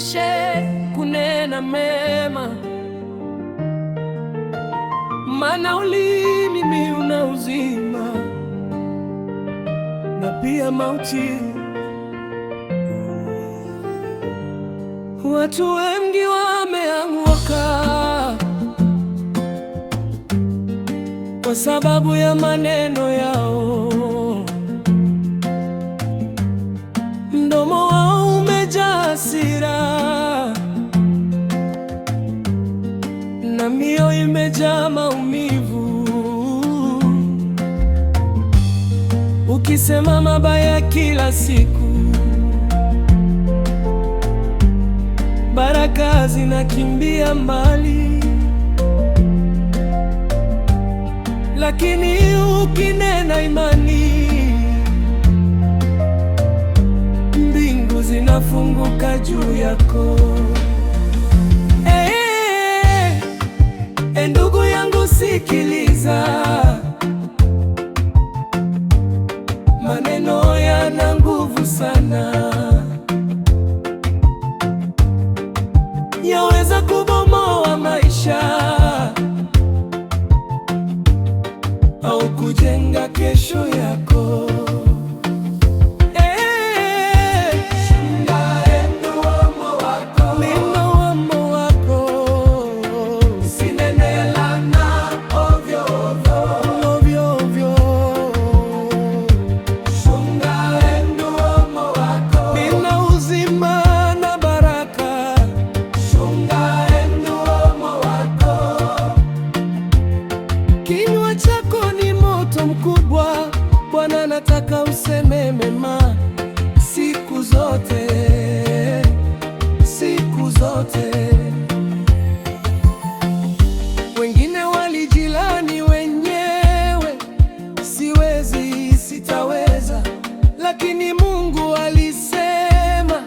Tufundishe kunena mema, maana ulimi una uzima na pia mauti. Watu wengi wameanguka kwa sababu ya maneno yao. Mdomo wao umejaa hasira na mioyo imejaa maumivu. Ukisema mabaya kila siku, baraka zinakimbia mbali, lakini ukinena imani, mbingu zinafunguka juu yako. Hey, hey, ndugu yangu sikiliza, maneno yana nguvu sana, yaweza kubomoa maisha au kujenga kesho yako. Hey, mdomo wako ovyo ovyo, nina uzima na baraka. Kinywa chako ni moto mkubwa, Bwana anataka useme mema siku zote, siku zote. Wengine walijilani wenyewe, siwezi, sitaweza, lakini Mungu alisema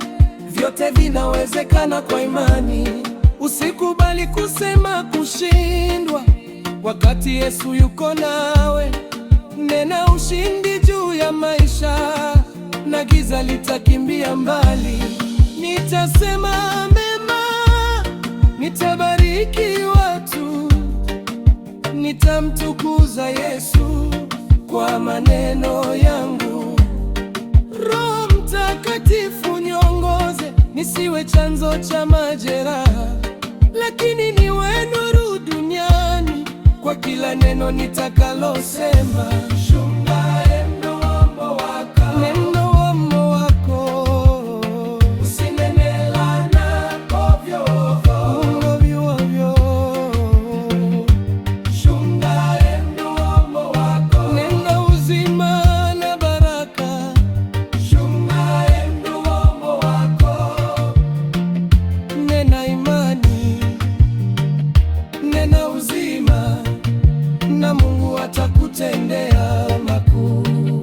vyote vinawezekana kwa imani. Usikubali kusema kushindwa wakati Yesu yuko nawe. Nena ushindi juu ya maisha na giza litakimbia mbali. Nitasema mema, nitabariki watu, nitamtukuza Yesu kwa maneno yangu. Roho Mtakatifu niongoze, nisiwe chanzo cha majeraha, lakini niwe nuru duniani kwa kila neno nitakalosema. Mdomo wako ovyo ovyo, neno uzima na baraka. Nena imani, nena uzima, na Mungu atakutendea makuu.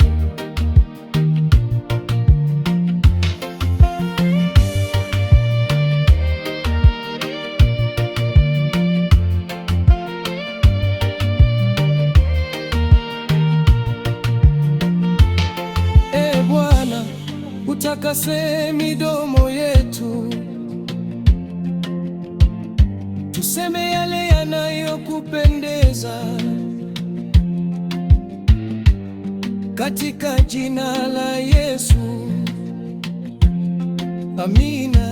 E Bwana, utakase midomo yetu, tuseme yale yanayokupendeza, katika jina la Yesu. Amina.